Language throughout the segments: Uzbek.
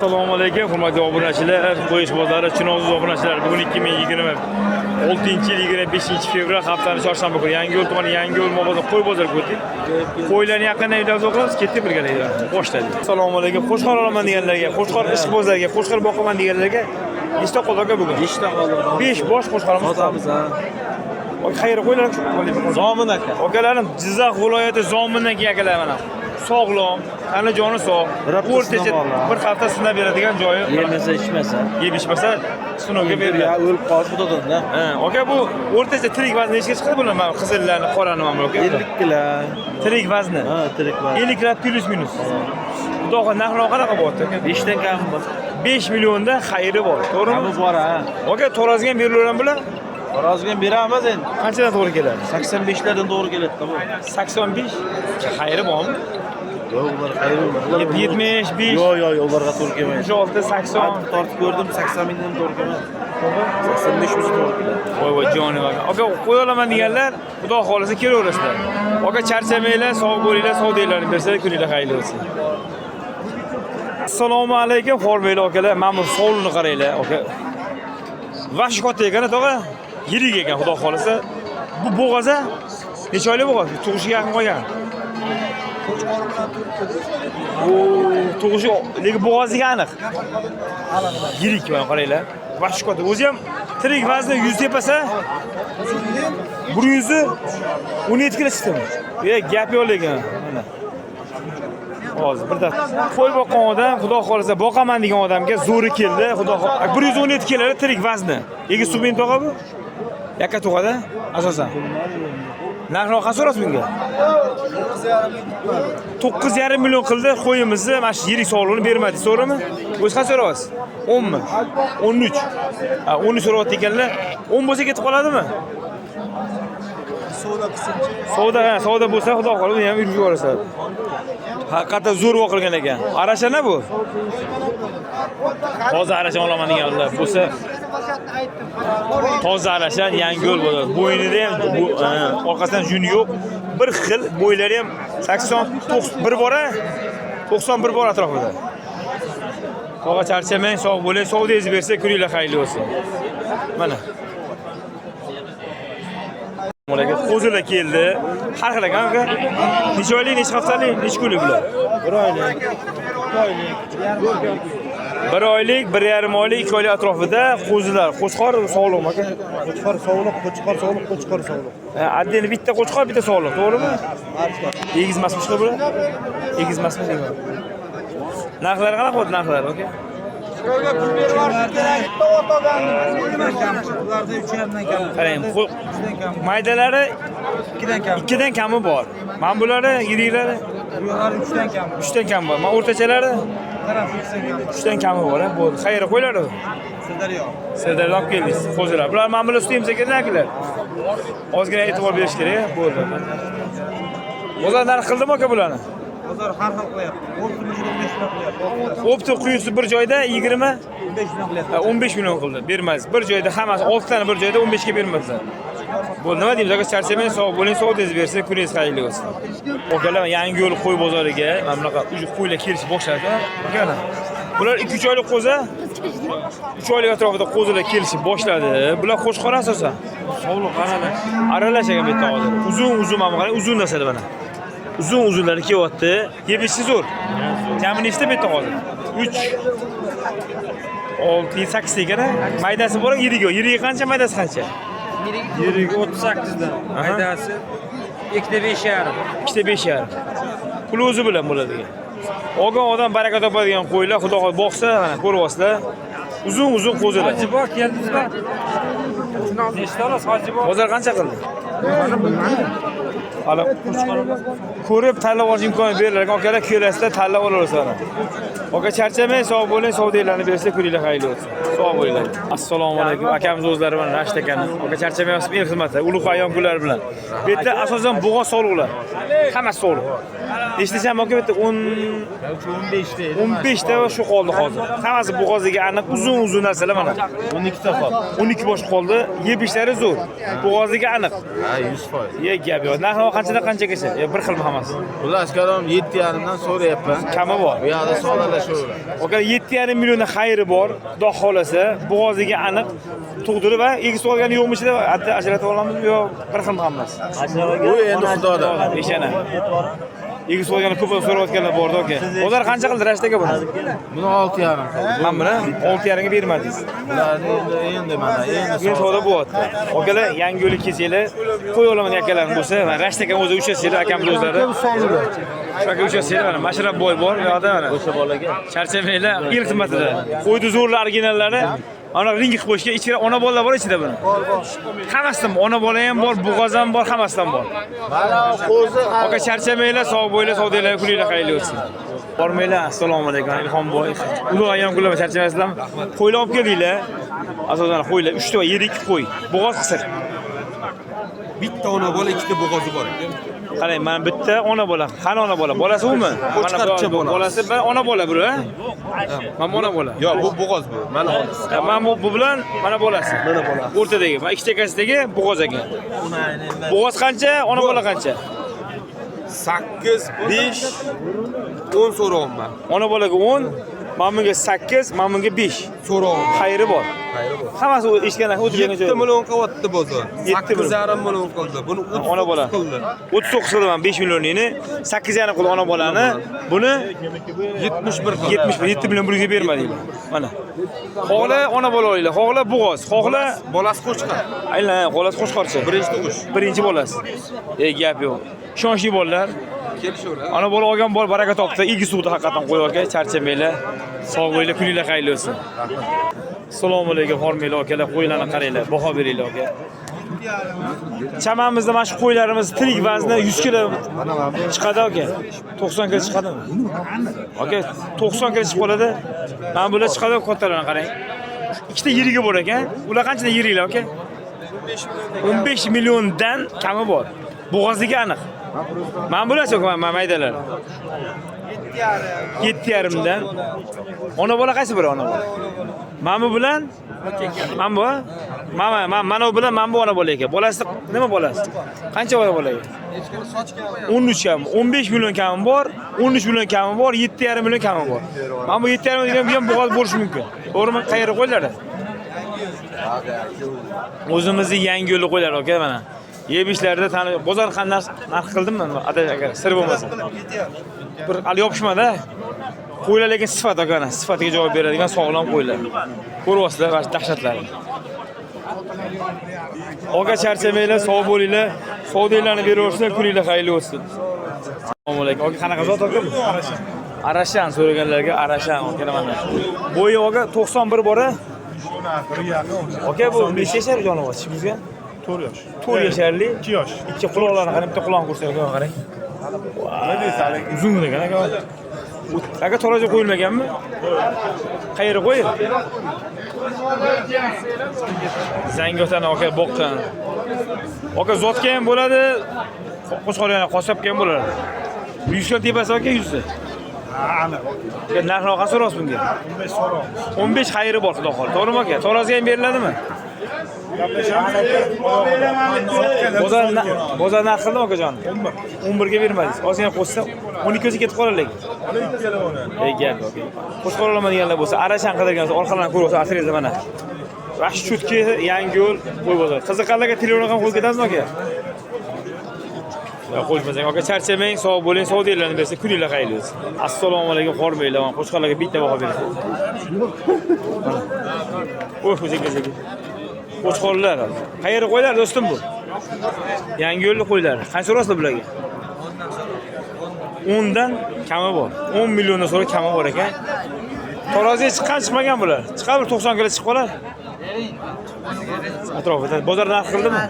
Assalomu alaykum, hurmatli obunachilar, Qo'yish bozori Chinoz obunachilar. Bugun 2026-yil 25-fevral, haftaning chorshanba kuni Yangiyo'l tumani Yangiyo'l bozori qo'y bozoriga o'tdik. Qo'ylarni yaqindan videomizni o'qiymiz, ketdik birgalikda. Boshladik. Assalomu alaykum. Qo'chqor olaman deganlarga, qo'chqor ishqibozlarga, qo'chqor boqaman deganlarga nechta qoldi aka bugun? 5 ta qoldi. 5 bosh qo'chqorimiz. Sotamiz ha. Xayr qo'ylar. Zomin aka. Akalarim Jizzax viloyati Zomindan kelgan akalar mana. Sog'lom, tani joni sog'. Bir hafta O'rtacha sinab oldi. bir hafta sinab beradigan joyi. Yemasa ichmasa. Yeb ichmasa sinovga beriladi. Ya o'lib qolsa xudodan-da. Ha, aka bu o'rtacha tirik vazni nechaga chiqadi bular? Mana qizillarni, qorani mana bu aka. 50 kilo. Tirik vazni. Ha, tirik vazn. 50 kilo плюс минус. Xudo xohlasa narxi qanaqa bo'lyapti aka? 5 dan kam bor. 5 millionda xayri bor, to'g'rimi? Kami bor ha. Aka taroziga ham berilaveradi bular? Taroziga ham beramiz endi. Qanchadan to'g'ri keladi? 85 lardan to'g'ri keladi bu. 85 xayri bormi? Yo'q, ular xayr ular. 75, Yo'q, yo'q, yo'q, ularga to'g'ri kelmaydi. 76, 80. Qattiq tortib ko'rdim, 80 mingdan to'g'ri kelmaydi. 85 bo'lsa to'g'ri keladi. Voy voy jonim aka. Aka qo'ya olaman deganlar, Xudo xohlasa kelaverasizlar. Aka charchamanglar, sog' bo'linglar, savdolarni bersa kuninglar xayrli bo'lsin. Assalomu alaykum, hormanglar akalar. Mana bu sovlini qaranglar, aka. Vash katta ekan, tog'a. Yirik ekan, Xudo xohlasa. Bu bo'g'aza necha oylik bo'g'az? Tug'ishiga yaqin qolgan. O, tug'ishi, lekin bo'g'oziga aniq. Yirik mana qaranglar. Vash katta. O'zi ham tirik vazni 100 tepasa 117 kilo chiqdimi? E, gap yo'q lekin. Mana. Hozir bir daf qo'y boqqan odam, Xudo xohlasa boqaman degan odamga zo'ri keldi. Xudo xohlasa 117 kilo tirik vazni. Egiz tug'mang tog'a bu? Yakka tug'adi asosan. Narxini qancha so'rasiz bunga? 9,5 million qildi qo'yimizni, mana shu yirik sog'lig'ini bermadi, to'g'rimi? O'zi qancha so'rayapsiz? 10 mi? 13. Ha, 13 so'rayapti ekanlar. 10 bo'lsa ketib qoladimi? Savdo, ha, savdo bo'lsa Xudo xohlasa uni ham yurib yuborasiz. Haqiqatda zo'r boqilgan ekan. Arashana bu. Toza arashan olaman deganlar bo'lsa toza arashan Yangiyo'l bo'ladi. Bo'ynida ham bu, ha, orqasidan jun yo'q. Bir xil bo'ylari ham 89 bir bora 91 bor atrofida. Tog'a charchamang, sog' bo'ling, savdoyingizni bersa kuninglar xayrli bo'lsin. Mana. Ularga qo'zilar keldi. Har xil ekan aka. Necha oylik, necha haftalik, necha kunlik bular? 1 oylik, 2 oylik, Bir oylik, 1,5 oylik, 2 oylik atrofida qo'zilar. Qo'chqor sog'liqmi aka? Qo'chqor sovliq, qo'chqor sovliq, qo'chqor sovliq. Ha, Отдельно bitta qo'chqor, bitta sog'liq, to'g'rimi? Egiz emasmi shular bular? Egiz emasmi deyman. Narxlari qanaqa bo'ldi narxlari aka? Ularda 3,5dan kam. Qarang, maydalari 2dan kam. 2dan kami bor. Mana bulari yiriklari Bular 3dan kam. 3dan kam bor. Mana o'rtachalari Taraf 3dan kam. 3dan kami bor, ha, bo'ldi. Qayerga qo'ylari? Sirdaryo. Sirdaryodan olib keldingiz, qo'zilar. Bular mana bular sut emsa keraklar. Ozgina e'tibor berish kerak, bo'ldi. Bozor narx qildimi aka bularni? Bozor har xil qilyapti. 10 million 15 million qilyapti. Opti quyusi bir joyda 20 15 million qilyapti. ha, 15 million qildi. Bermaz. Bir joyda hammasi 6 tani bir joyda 15 ga bermadilar. Bo'ldi, nima deymiz? Aka charchamang, sog' bo'ling, savdoyingiz bersin, kuningiz xayrli bo'lsin. Akalar Yangiyo'l qo'y bozoriga mana bunaqa uji qo'ylar kelish boshladi. Akalar. Bular 2-3 oylik qo'za. 3 oylik atrofida qo'zilar kelishib boshladi. Bular qo'chqor asosan. Sovliq aralash. Aralash ekan bu yerda hozir. Uzun uzun mana bu qarang, uzun narsalar mana. Uzun uzunlari kelyapti. Yeb ichishi zo'r. Jami nechta bu yerda hozir? 3 6 8 ekan. Maydasi bor, yirigi yo'q. Yirigi qancha, maydasi qancha? Yirigi 38 dan. Aha. Maydasi 2,5 ta. 2 ta 5,5. Puli o'zi bilan bo'ladigan. Olgan odam baraka topadigan qo'ylar, Xudo xohlasa boqsa, mana ko'ryapsizlar. Uzun uzun qo'zilar. Hojibo keldingizmi? Nechta olasiz Hojibo? Bozor qancha qildi? Hali ko'rib tanlab olish imkoni berilar ekan. Akalar kelasizlar, tanlab olaverasizlar. Aka charchamang, sog' bo'ling, savdolarni bersa kuninglar xayrli bo'lsin. Sog' bo'linglar. Assalomu alaykum. Akamiz o'zlari bilan Rashid akani. Aka charchamayapsizmi el xizmati, ulug' ayyon kunlari bilan. Bu yerda asosan bo'g'oz sovliqlar. Hammasi sovliq. Nechta aka bu yerda 10 15 ta. 15 ta shu qoldi hozir. Hammasi bo'g'oziga aniq uzun uzun narsalar mana. 12 ta qoldi. 12 bosh qoldi. Yeb ishlari zo'r. Bo'g'oziga aniq. Ha, 100%. Ye gap yo'q. Narxi qanchadan qanchagacha? Yo, bir xilmi hammasi? Xullas kalom 7,5 dan so'rayapman. Kami bor. Bu yoqda savdolashib Aka, 7,5 millionni xayri bor, xudo xolasa, bo'g'oziga aniq tug'dirib va egiz tug'ilgani yo'qmi ichida ajratib olamizmi yo bir xilmi hammasi? Bu endi xudoda. Eshana. Egiz tug'ilgani ko'p so'rayotganlar borda aka. Bozor qancha qildi Rashid aka buni? Buni 6,5 qildi. Mana buni 6,5 ga bermadingiz. Bularni endi mana endi Bugun savdo bo'lyapti. Akalar, yangi yo'lga kelsanglar, qo'y olaman akalarim bo'lsa, mana Rashid akam o'zi ushlasanglar, akamni o'zlari. Shu aka ushlasanglar, mana Mashrab boy bor, u yoqda mana. O'sha bolaga Charchamanglar, el xizmatida. Qo'yni zo'rlar originallari. Ana ring qilib qo'yishgan, ichida ona bolalar bor ichida buni. Hammasidan ona bola ham bor, bo'g'oz ham bor, hammasidan bor. Mana qo'zi. Aka, charchamanglar, sog' bo'linglar, savdolar kuninglar xayrli o'tsin. Bormanglar, assalomu alaykum, Ilhom boy. Ulug' ayyom kunlar, charchamaysizlarmi? Qo'ylar olib keldinglar. Asosan qo'ylar, 3 ta yirik qo'y, bo'g'oz qisir. Bitta ona bola, ikkita bo'g'ozi bor ekan. Qarang, mana bitta ona bola. Qani ona bola? Bolasi umi? Qo'chqorcha Mana bu- bolasi. Bolasi bir ona bola bu, ha? Mana bu ona bola. Yo'q, bu bo'g'oz bu. Mana onasi. Ha, mana bu bilan mana bolasi. Mana bolasi. O'rtadagi, mana ikkita ekasidagi bo'g'oz ekan. Bo'g'oz qancha, ona bola qancha? 8, 5, 10 so'rovman. Ona bolaga 10, mana bunga 8, mana bunga 5. So'rovman. Xayri bor. Xayri bor. Hammasi eshitganlar o'tirgan 7 million qilyapti bozor. 7 million. 8,5 million qildi. Buni Ona bola. 39 qildi. 39 qildi, mana 5 millionini, 8,5 qildi ona bolani. Buni 71 qildi. 71 7 million bir yuzga bermadinglar. Mana. Xohla ona bola olinglar, xohla bo'g'oz, xohla Bolasi qo'chqor. aylan, bolasi qo'chqorcha. Birinchi tug'ish. Birinchi bolasi. Ey, gap yo'q. Ishonchli bolalar. Kelishaveradi. Ona bola olgan bor baraka topdi. Egiz tug'di haqiqatan qo'y aka, charchamanglar. Sog' bo'linglar, kuninglar xayrli bo'lsin. Assalomu alaykum, hormanglar akalar, qo'ylarni qaranglar, baho beringlar aka. Chamamizda mana shu qo'ylarimiz tirik vazni 100 kilo chiqadi aka. 90 kilo chiqadimi? Aka, 90 kilo chiqib qoladi. Mana bular chiqadi, kattalarni qarang. Ikkita yirigi bor ekan. Ular qanchadan yiriklar aka? 15 milliondan kami bor. Bo'g'ozligi aniq. Mana bular aka, mana maydalar. 7,5dan. Ona bola qaysi biri ona bola? Mana bu bilan mana bu? Mana mana mana bu bilan mana bu ona bola ekan. Bolasi nima bolasi? Qancha ona bola ekan? 13 kam, 15 million kami bor, 13 million kami bor, 7,5 million kami bor. Mana bu 7,5 million bu ham bo'g'oz bo'lishi mumkin. To'g'rimi? Qayerga qo'yiladi? O'zimizni yangi yo'lni qo'ylar aka mana. Yeb ishlarida tani bozor qanday narx qildimmi? Adash aka, sir bo'lmasa. Bir hali yopishmadi. Qo'ylar lekin sifat aka, ana, sifatiga javob beradigan sog'lom qo'ylar. Ko'ryapsizlar, mana shu dahshatlarni. Aka, charchamanglar, sog' bo'linglar. Savdolarni beraversinlar, kuninglar xayrli o'tsin. Assalomu alaykum. Aka, qanaqa zot aka bu? Arashan so'raganlarga Arashan aka mana. Bo'yi aka 91 bor a? Aka, bu 5 yashar jonivor bizga. 4 yosh. 4 yasharli. 2 yosh. Ikki quloqlarini qarang, bitta quloqni ko'rsang aka, qarang. Uzun ekan aka. Aka, tarozi qo'yilmaganmi? Qayerga qo'yil? Zangotani aka boqqan. Aka, zotga ham bo'ladi, qo'chqor yana qassobga ham bo'ladi. 100 kilo tepasi aka, 100 ta. Aniq. Aka, narxini qancha so'raysiz bunga? 15 so'roq. 15 xayri bor xudo xohlasa. To'g'rimi aka? Taroziga ham beriladimi? Gaplashamiz. Bozor narx qildimi akajon? 11. 11 ga bermadingiz. Ozgina qo'shsa 12 gacha ketib qoladi lekin. Ey gap yo'q. Qo'shqor olaman deganlar bo'lsa, Arashan qidirgan bo'lsa, orqalarini ko'rib olsa, asringizda mana. Vahshiy chutki, yangi yo'l, qo'y bozor. Qiziqqanlarga telefon raqam qo'yib ketamizmi aka? Yo, qo'shmasang aka, charchamang, sog' bo'ling, savdolarni bersa, kuninglar xayrli bo'lsin. Assalomu alaykum, hormanglar, mana qo'chqorlarga bitta baho bersin. Mana. O'y, sekin sekin. Qo'chqorlar. Qayerga qo'ylar do'stim bu? Yangi yo'lni qo'ylar. Qancha so'rasizlar bularga? 10 dan kami bor. 10 milliondan so'ra kami bor ekan. Taroziga chiqqan chiqmagan bular. Chiqar bir 90 kilo chiqib qolar. Atrofida bozor narxi qildimi?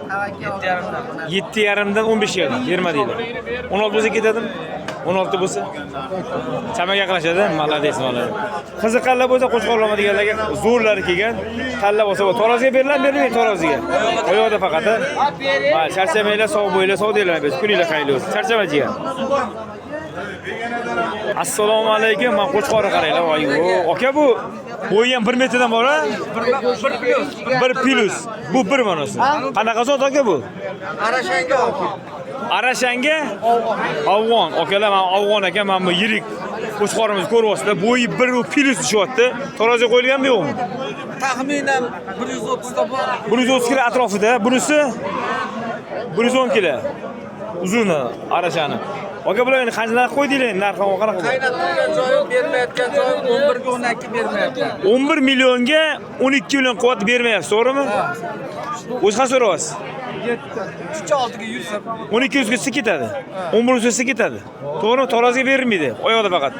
7,5 dan 15 ga berma deydi. 16 bo'lsa ketadimi? 16 bo'lsa chamaga yaqinlashadi. Молодец, молодец. Qiziqqanlar bo'lsa qo'chqor olma deganlarga zo'rlari kelgan. Tanlab olsa bo'ladi. Taroziga beriladimi, berilmaydi taroziga? Oyoqda faqat. Ha? Mayli, charchamanglar, sog' bo'linglar, savdolarni bersin. Kuninglar xayrli bo'lsin. Charchama jigar. Assalomu alaykum. Mana qo'chqorni qaranglar. Voy, aka, bu bo'yi ham 1 metrdan bor, a? 1 plus. Bu 1 ma'nosi. Qanaqa zot aka bu? Arashanga Afg'on. Akalar, mana Afg'on ekan, mana bu yirik. Qo'chqorimiz ko'ryapsizlar, bo'yi 1 plyus tushyapti. Taroziga qo'yilganmi yo'qmi? Taxminan 130 ta bor. 130 kilo atrofida, bunisi 110 kilo. Uzuni arashani. Aka, bular endi qancha narx qo'ydinglar endi, narxi qanaqa? Qaynattirgan joyi, bermayotgan joyi 11 ga 12 bermayapti. 11 millionga 12 million quvvat bermayapsiz, to'g'rimi? O'zi qancha so'rayapsiz? 3 oldiga 100. 12 yuzga ketadi. 11 yuzga ketadi. To'g'rimi? Taroziga berilmaydi. Oyoqda faqat.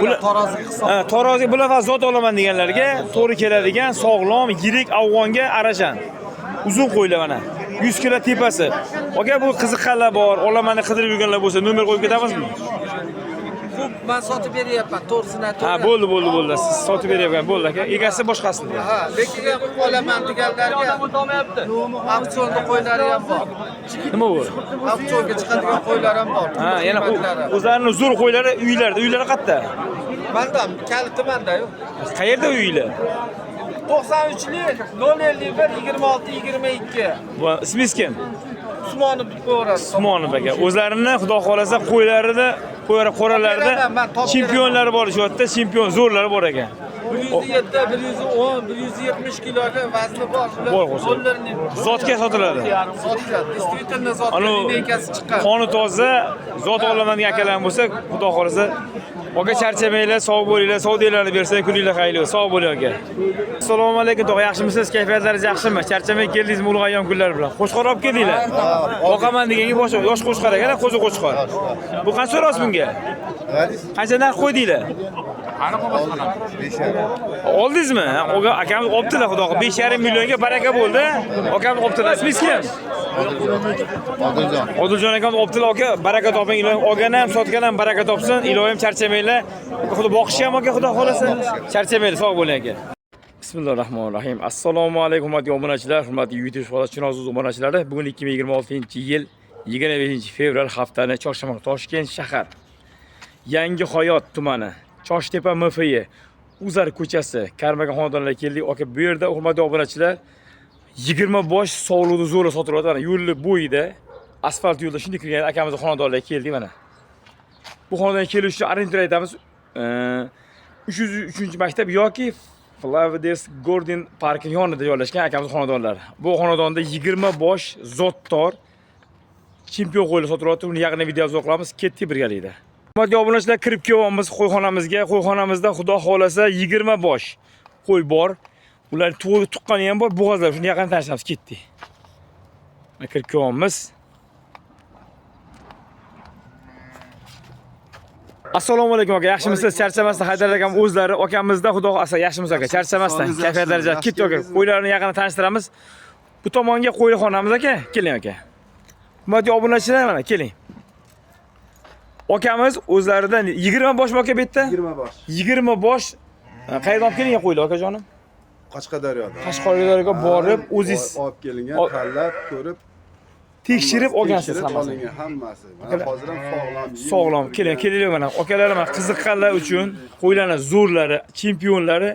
Bular taroziga hisob. Ha, taroziga bular faqat zot olaman deganlarga to'g'ri keladigan sog'lom, yirik afg'onga arashan. Uzun qo'ylar mana. 100 kilo tepasi. Aka, bu qiziqqanlar bor, olamanni qidirib yurganlar bo'lsa, nomer qo'yib ketamizmi? Xo'p, men sotib beryapman, to'g'risini aytaman. Ha, bo'ldi, bo'ldi, bo'ldi. Siz sotib beryapgan, bo'ldi aka. Egasi boshqasida. Ha, lekin olaman deganlarga auksionda qo'ylari ham bor. Nima bu? Auksionga chiqadigan qo'ylar ham bor. Ha, yana o'zlarining zo'r qo'ylari uylarda, uylari qayerda? Manda, kaliti manda-yu. Qayerda uylar? 93lik 051 26 22. Bu ismingiz kim? Usmonov deb qo'yaveradi. Usmonov aka. O'zlarini xudo xolasa qo'ylarini, qo'ylar qo'ralarida chempionlari bor shu yerda, chempion zo'rlari bor ekan. 107, 110, 170 kiloga vazni bor. Bor qo'shib. Zotga sotiladi. Zotga, действительно zotga Anu lineykasi chiqqan. Qoni toza, zot olaman degan akalar bo'lsa, xudo xolasa aka charchamanglar, sog' bo'linglar, savdolarni bersa, kuninglar xayrli bo'lsin. Sog' bo'ling aka. Assalomu alaykum tog'a, yaxshimisiz? Kayfiyatlaringiz yaxshimi? Charchamay keldingizmi ulug' ayyom kunlar bilan? Qo'chqor olib keldinglar. Boqaman deganga bosh yosh qo'chqor ekan, qo'zi qo'chqor. Bu qancha so'raysiz bunga? Qancha narx qo'ydinglar? Oldingizmi? Akamiz olibdilar, xudo xohlasa. 5,5 millionga baraka bo'ldi. Akamiz olibdilar. Ismingiz kim? Odiljon. Odiljon akamiz olibdilar, aka, baraka toping, iloyim olgan ham, sotgan ham baraka topsin. Iloyim charchamanglar. Xudo boqishi ham aka, xudo xolasa. Charchamanglar, sog' bo'ling aka. Bismillahirrahmanirrahim. Assalomu alaykum hurmatli obunachilar, hurmatli YouTube shoxlar Chinoz obunachilari. Bugun 2026-yil 25-fevral haftani chorshanba, Toshkent shahar. Yangi Hayot tumani, Choshtepa MFI, Uzar ko'chasi, Karmagan xonadonlarga keldik. Aka, bu yerda hurmatli obunachilar 20 bosh sovliqni zo'rla sotilyapti. Mana yo'lni bo'yida, asfalt yo'lda shunday kirgan akamizni xonadonlarga keldik mana. Bu xonadonga kelish uchun orientir aytamiz. 303-maktab yoki Flavides Gordon parki yonida joylashgan akamiz xonadonlari. Bu xonadonda 20 bosh zotdor chempion qo'ylar sotilyapti. Uni yaqinda video qilamiz. Ketdik birgalikda. Hurmatli obunachilar, kirib kelyapmiz qo'yxonamizga. Qo'yxonamizda xudo xolasa 20 bosh qo'y bor. Ular tuqqani ham bor, bo'g'ozlar. Shuni yaqin tanishamiz, ketdik. Mana kirib kelyapmiz. Assalomu alaykum aka, yaxshimisiz? Charchamasdan Haydar akam o'zlari, akamizda xudo xolasa yaxshimiz aka, charchamasdan kayfiyatlar yaxshi. Ketdik aka, qo'ylarni yaqin tanishtiramiz. Bu tomonga qo'yxonamiz aka, keling aka. Hurmatli obunachilar, mana keling. Akamiz o'zlaridan 20 boshmi aka bu yerda? 20 bosh. 20 bosh. Qayerdan olib kelingan qo'ylar akajonim? Qashqadaryodan. Qashqadaryoga borib o'zingiz olib kelingan, tanlab, ko'rib, tekshirib olgansiz hammasini. Olingan hammasi. Mana hozir ham sog'lom. Sog'lom. Keling, kelinglar mana. Akalar mana qiziqqanlar uchun qo'ylarning zo'rlari, chempionlari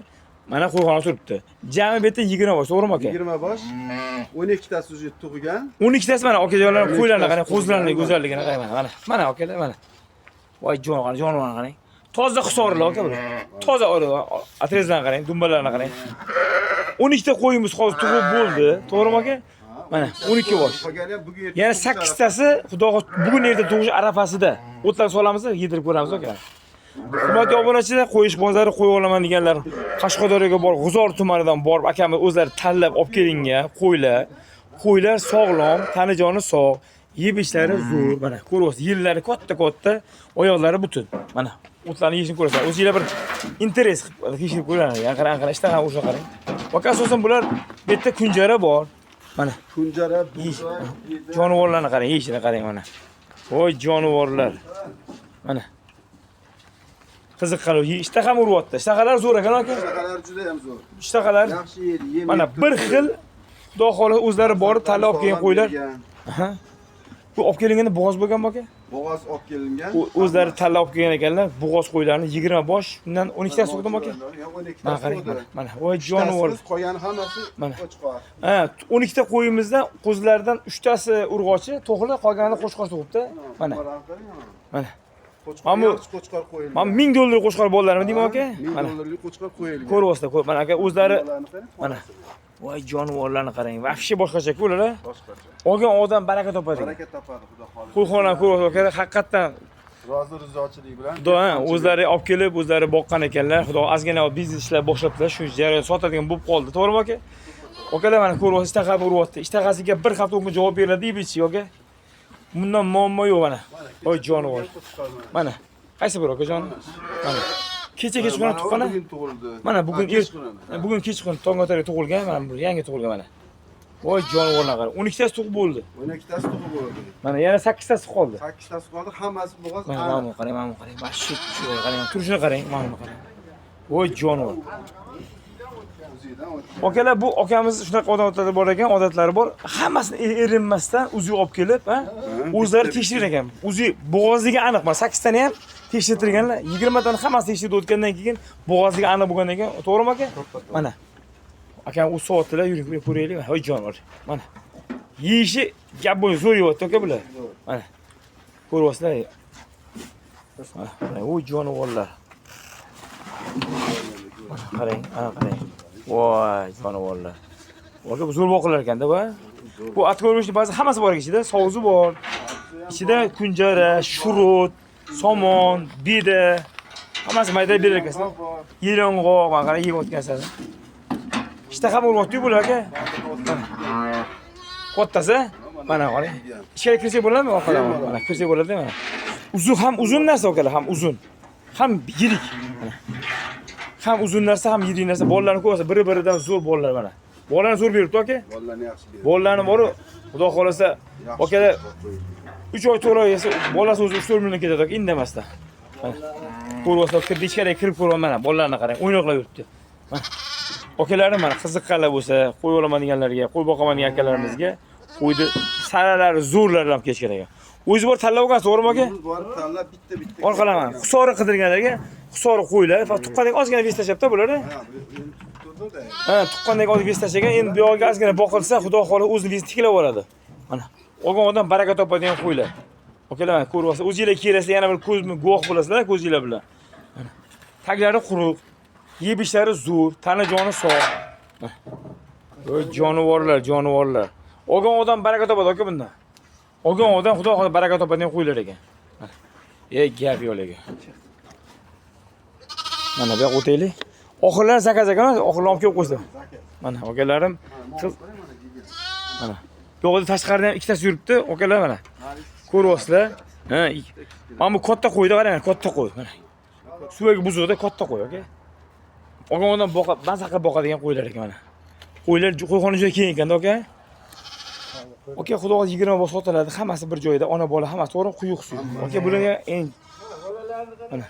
mana qo'yxona turibdi. Jami bu yerda 20 bosh, to'g'rimi aka? 20 bosh. 12 tasi уже tug'gan. 12 tasi mana akajonlar qo'ylarni qarang, qo'zilarning go'zalligini qarang mana. Mana, mana akalar mana. Voy jon, jonivorni qarang. Toza hisorlar aka bular. Toza atrezlarni qarang, dumbalarni qarang. 12 ta qo'yimiz hozir tug'ib bo'ldi, to'g'rimi aka? Mana 12 bosh. Yana 8 tasi xudo bugun erta tug'ish arafasida. O'tlar solamiz, yedirib ko'ramiz aka. Hurmatli obunachilar, qo'yish bozori qo'y olaman deganlar Qashqadaryoga borib, G'uzor tumanidan borib akamiz o'zlari tanlab olib kelingan qo'ylar. Qo'ylar sog'lom, tani joni sog', yeb ichishlari zo'r. Mana ko'ryapsiz, yillari katta-katta, oyoqlari butun. Mana o'tlarni yeyishini ko'rasizlar. O'zingizlar bir interes qilib tekshirib ko'ringlar. Yani qarang, qarang, ishtaha o'sha qarang. Aka, asosan bular bu yerda kunjara bor. Mana kunjara, jonivorlarni qarang, yeyishini qarang mana. Voy jonivorlar. Mana. Qiziqqanlar, ishtaha ham uryapti. Ishtahalar zo'r ekan aka. Ishtahalar juda ham zo'r. Ishtahalar yaxshi yeydi, yem. Mana bir xil xudo xohlasa o'zlari borib tanlab olib kelgan qo'ylar. Aha. Bu olib kelinganda bo'g'oz bo'lganmi aka? Bo'g'oz olib kelingan. O'zlari tanlab olib kelgan ekanlar, bo'g'oz qo'ylarni 20 bosh, undan 12 tasi tug'dimi aka? 12 Mana tasi qarang, tug'di. mana. Voy jonivor. Qolgani hammasi qo'chqor. Ha, 12 ta qo'yimizdan qo'zilardan 3 tasi urg'ochi, to'g'ri, qolgani qo'chqor tug'ibdi. Mana. Mana. Qo'chqor Mana bu yaxshi qo'chqor qo'yilgan. Mana 1000 dollar qo'chqor bolalarmi deyman aka? 1000 Mana dollarlik qo'chqor qo'yilgan. ko'ryapsizlar, mana aka o'zlari Bolalarni qarang, mana. Voy jonivorlarni qarang. Вообще boshqacha-ku ular. A? Boshqacha. Olgan odam baraka topadi. Baraka topadi, Xudo xohlasa. Qo'yxonani ko'ryapsiz aka, haqiqatdan Rozi rizochilik bilan. Xudo ha, o'zlari olib kelib, o'zlari boqqan ekanlar. Xudo ozgina biznes ishlar boshlabdilar, shu jarayon sotadigan bo'lib qoldi. To'g'rimi aka? Akalar mana ko'ryapsiz, ishtaha uryapti. Ishtahasiga bir hafta 10 kun javob beriladi deb ichi aka. Bundan muammo yo'q mana. Voy jonivor. Qo'chqor mana. Mana. Qaysi bir akajon? Mana. Kecha kechqurun Mana tuqqan. bugun tug'ildi. Mana bugun Ha, kechqurun. Bugun kechqurun tong otarga tug'ilgan, mana bu yangi tug'ilgan mana. Voy jonivorlar qarang. 12 tasi tug'ib bo'ldi. 12 tasi tug'ib bo'ldi. Mana yana 8 tasi qoldi. 8 tasi qoldi, hammasi bo'g'oz Mana mana buni qarang, mana buni qarang. Mana shu chiroyli qarang, turishini qarang, mana buni qarang. Voy jonivor. O'zidan o'tgan. Akalar, bu akamiz shunaqa odatlari bor ekan, odatlari bor. Hammasini erinmasdan uzi olib kelib, ha, o'zlari tekshirar ekan. Uzi bo'g'ozligi aniq. Mana 8 tani ham tekshirtirganlar, 20 tani hammasi tekshirib o'tgandan keyin bo'g'ozligi aniq bo'lgandan keyin, to'g'rimi aka? Mana. Akam u soatlar yuring, ko'raylik. Voy jonivor. Mana. Yeyishi gap bo'yi zo'r yeyapti aka bular. Mana. Ko'ryapsizlar. Mana, qarang, u jonivorlar. Mana qarang, ana qarang. Voy, jonivorlar. Aka bu zo'r boqilar ekanda bu. Bu откормочный ba'zi hammasi bor ekan ichida, sovuzi bor. Ichida kunjara, shurut, somon, beda hammasi mayda berar ekansizlar. Bor. Yelong'oq, mana qarang yeyotgansan. Ishtaha bo'lyapti-yu bular aka. Mana. Kattasi? Mana qarang. Ichkari kirsak bo'ladimi? Orqadan mana kirsak bo'ladi mana. Uzun ham uzun narsa akalar, ham uzun. Ham yirik. Mana. Ham uzun narsa, ham yirik narsa. Bolalarni ko'rsa biri-biridan zo'r bolalar mana. Bolalarni zo'r beribdi aka. Bolalarni yaxshi berdi. Bolalarni boru Xudo xolasa Yaxshi akalar qo'yilgan. 3 oy 4 oy yesa bolasi o'zi 3-4 million ketadi aka indamasdan. Mana. Ko'ryapsizlar, kirdi ichkariga kirib ko'ryapman mana bolalarni qarang, o'ynoqlab yuribdi. Mana. Akalarim mana qiziqqanlar bo'lsa, qo'y olaman deganlarga, qo'y boqaman degan akalarimizga qo'yni saralari zo'rlari ham kelish kerak ekan. O'zi bor tanlab olgansiz, to'g'rimi aka? O'zimiz borib tanlab bitta bitta. Orqalaman. Hisori qidirganlarga hisori qo'ylar, faqat tuqqandek ozgina вес tashlabdi bular. Ha, bu endi turdi-da. Ha, tuqqandek ozgina вес tashlagan, endi bu yog'iga ozgina boqilsa, Xudo xohlasa o'zini вес ini tiklab oladi. Mana olgan odam baraka topadigan qo'ylar. Akalar mana ko'ryapsiz, o'zinglar kelasizlar, yana bir ko'z guvoh bo'lasizlar ko'zinglar bilan. Mana taglari quruq, yeb ichishlari zo'r, tana joni sog'. Mana. Voy jonivorlar, jonivorlar. Olgan odam baraka topadi aka bundan. Olgan odam Xudo xohlasa baraka topadigan qo'ylar ekan. Mana. Ey gap yo'q lekin. Mana bu yoqqa o'taylik. Oxirlari заказ ekan, oxirlari olib kelib qo'ysa. Mana akalarim qiz mana. Bu yoqda tashqarida ham ikkitasi yuribdi, akalar mana. Ko'ryapsizlar? Ha, mana bu katta qo'yda qarang, katta qo'y. Mana. Suvagi buzuqda katta qo'y, aka. Olgan odam boqa, maza qilib boqadigan qo'ylar ekan mana. Qo'ylar qo'yxona juda keng ekanda, aka. Aka, xudo xohlasa 20 bosh sotiladi, hammasi bir joyda, ona bola hammasi to'g'ri quyuq suv. Aka, bularga eng mana.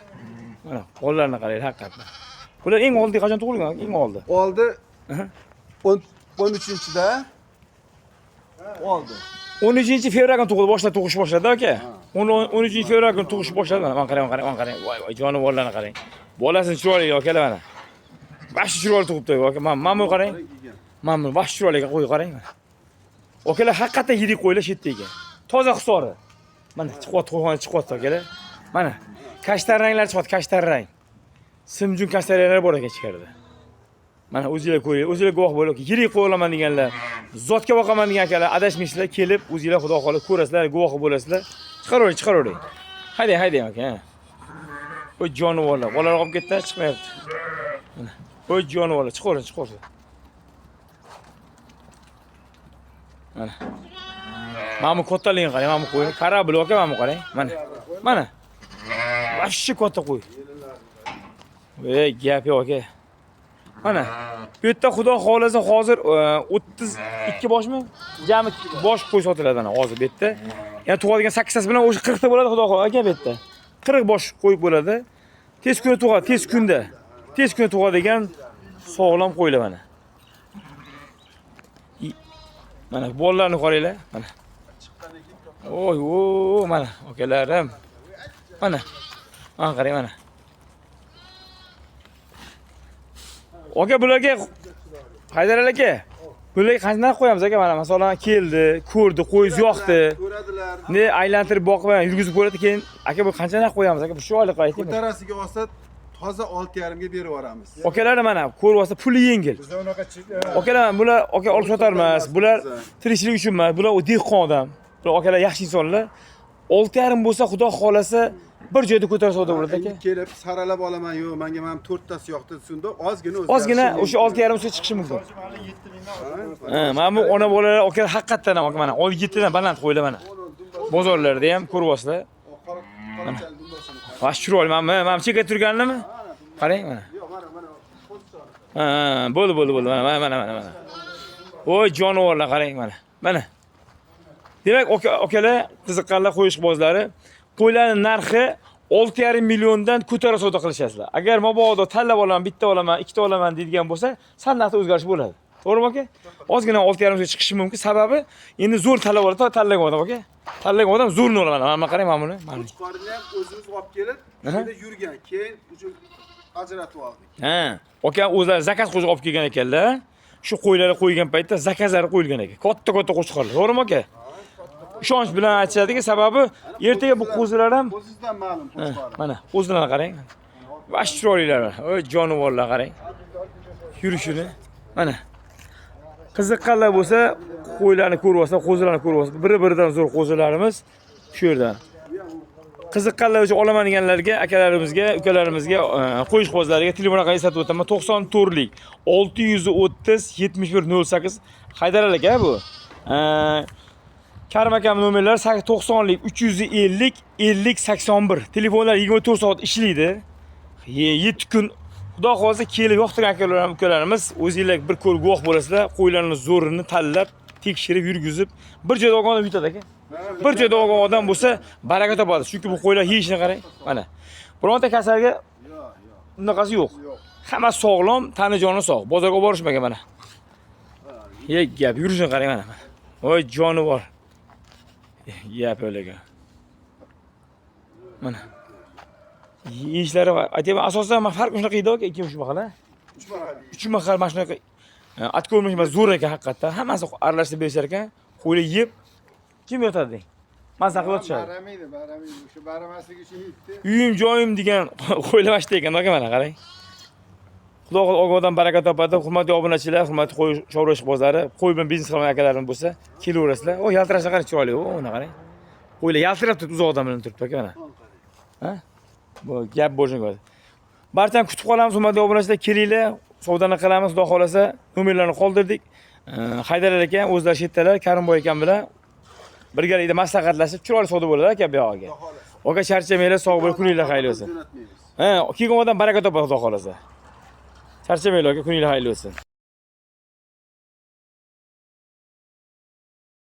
Mana bolalarni qarang, haqiqatdan. Bular eng oldi qachon tug'ilgan? Eng oldi. Oldi Aha. 10 13-da oldi. 13 fevral kuni tug'ildi, boshlab tug'ish boshladi aka. 13 fevral kuni tug'ish boshladi. Mana qarang, qarang, mana qarang. Voy, voy, jonivorlarni qarang. Bolasini chiroyli akalar mana. Vahshiy chiroyli tug'ibdi aka. Mana mana bu qarang. Mana bu vahshiy chiroyli ekan, qo'y qarang mana. Akalar haqiqatdan yirik qo'ylar shu yerda ekan. Toza hisori. Mana chiqyapti, qo'yxona chiqyapti akalar. Mana kashtar ranglar chiqyapti, kashtar rang. Simjun kashtar ranglar bor ekan ichkarida. Mana o'zinglar ko'ringlar, o'zinglar guvoh bo'lib, yirik qo'y olaman deganlar, zotga boqaman degan akalar adashmaysizlar, kelib o'zinglar Xudo xohlasa ko'rasizlar, guvohi bo'lasizlar. Chiqaravering, chiqaravering. Haydang, haydang aka. Ha. Voy jonivorlar, bolalar qolib ketdi, chiqmayapti. Mana. Voy jonivorlar, chiqavering, chiqavering. Mana. Mana bu kattaligini qarang, mana bu qo'yni. Корабль aka, mana bu qarang. Mana. Mana. Vashshi katta qo'y. Ey, gap yo'q aka. Mana. Bu yerda Xudo xohlasa hozir 32 boshmi? Jami bosh qo'y sotiladi mana hozir bu yerda. Yana tug'adigan 8 tasi bilan o'sha 40 ta bo'ladi Xudo xohlasa aka bu yerda. 40 bosh qo'y bo'ladi. Tez kunda tug'adi, tez kunda. Tez kunda tug'adigan sog'lom qo'ylar mana. Mana bolalarni qaranglar, mana. Oy, o, mana akalarim. Mana. Mana qarang mana. Aka bularga Haydar aka, Bularga qancha narx qo'yamiz aka? Mana masalan keldi, ko'rdi, qo'yingiz yoqdi. Ko'radilar. Ne aylantirib boqib, yurgizib ko'radi, keyin aka bu qancha narx qo'yamiz aka? Bu shu oylik ayting. Ko'tarasiga olsa toza 6,5 ga berib yuboramiz. Akalar mana ko'rib olsa puli yengil. Bizda unaqa Akalar bular aka olib sotar emas, bular tirikchilik uchun emas, bular dehqon odam. Bular akalar yaxshi insonlar. 6,5 bo'lsa, xudo xolasa bir joyda ko'tarib savdo bo'ladi aka. Endi kelib saralab olaman, yo'q, menga mana to'rttasi yoqdi desunda ozgina o'zgarishi Ozgina mumkin. o'sha 6,5 ustiga chiqishi mumkin. Ha, mana bu ona bolalar akalar haqiqatdan ham aka mana 7 dan baland qo'ylar mana. Bozorlarda ham ko'ryapsizlar. Qorachal dumbasini. Vash chiroyli mana bu chekka turganimi? Qarang mana. Yo'q, mana mana qo'zichoni. Ha, bo'ldi, bo'ldi, bo'ldi. Mana, mana, mana, mana. Voy jonivorlar qarang mana. Mana. Demak, akalar, qiziqqanlar qo'yishbozlari, qo'ylarning narxi 6,5 milliondan ko'tara savdo qilishasizlar. Agar mabodo tanlab olaman, bitta olaman, ikkita olaman deydigan bo'lsa, sal narxda o'zgarish bo'ladi. To'g'rimi aka? Ozgina 6,5 ga chiqishi mumkin. Sababi endi zo'r tanlab oladi, tanlagan odam aka. Tanlagan odam zo'rni oladi. Mana qarang mana buni. Mana. Qo'chqorini ham o'zimiz olib kelib, Aha. shunda yurgan, keyin uchun ajratib oldik. Ha, aka o'zlari zakaz qo'shib olib kelgan ekanlar. Shu qo'ylarni qo'ygan paytda zakazlari qo'yilgan ekan. Katta-katta qo'chqorlar. To'g'rimi aka? Ishonch bilan aytishadiki, sababi ertaga bu qo'zilar ham O'zizdan ma'lum Ha, qo'chqori. mana qo'zilarni qarang. Vash chiroylilar. Oy jonivorlar qarang. Yurishini. Mana. Qiziqqanlar bo'lsa, qo'ylarni ko'ryapsizlar, qo'zilarni ko'ryapsizlar. Biri-biridan zo'r qo'zilarimiz shu yerdan. Qiziqqanlar uchun olaman deganlarga, akalarimizga, ukalarimizga, qo'yishbozlariga telefon raqamini eslatib o'taman. 94lik 630 71 08 Haydar aka bu. Karim akam nomerlari 90lik 350 50 81. Telefonlar 24 soat ishlaydi. 7 kun Xudo xohlasa kelib yoqtirgan akalar, ukalarimiz o'zinglar bir ko'rib guvoh bo'lasizlar. Qo'ylarni zo'rini tanlab, tekshirib, yurgizib, bir joyda olgan odam yutadi aka. Bir joyda olgan odam bo'lsa baraka topadi. Chunki bu qo'ylar yeyishini qarang. Mana. Bironta kasalga bunaqasi yo'q. Hammasi sog'lom, tani joni sog'. Bozorga olib borishmagan mana. Ye gap, yurishini qarang mana. Voy jonivor. Gap o'lagan. Mana. Yeyishlari aytyapman, asosan mana farq shunaqa edi aka, 2-3 mahal, ha? 3 mahal mana shunaqa at ko'rmish emas, zo'r ekan haqiqatdan. Hammasi aralashtirib berishar ekan. Qo'ylar yeb kim yotadi deng. Maza qilib yotishadi. Baramaydi, baramaydi. O'sha baramaslik uchun yeydi. Uyim joyim degan qo'ylar mana shu ekan, aka mana qarang. Xudo xohlasa ogohdan baraka topadi. Hurmatli obunachilar, hurmatli qo'y chorva ishqibozlari, qo'y bilan biznes qilgan akalarim bo'lsa, kelaverasizlar. O, yaltirashni qarang, chiroyli. O, uni qarang. Qo'ylar yaltirab turibdi, uzoqdan bilinib turibdi aka mana. Ha? Bu gap bo'lsin ko'radi. Barchani kutib qolamiz, hurmatli obunachilar, kelinglar, savdoni qilamiz, xudo xohlasa nomerlarni qoldirdik. Haydar aka o'zlari shu yerdalar, Karimboy akam bilan birgalikda maslahatlashib chiroyli savdo bo'ladi aka bu yog'iga. Aka charchamanglar, sog' bo'lib kuninglar xayrli bo'lsin. Jo'natmaymiz. Ha, kelgan odam baraka topadi xudo xohlasa. Charchamanglar aka, kuninglar xayrli bo'lsin.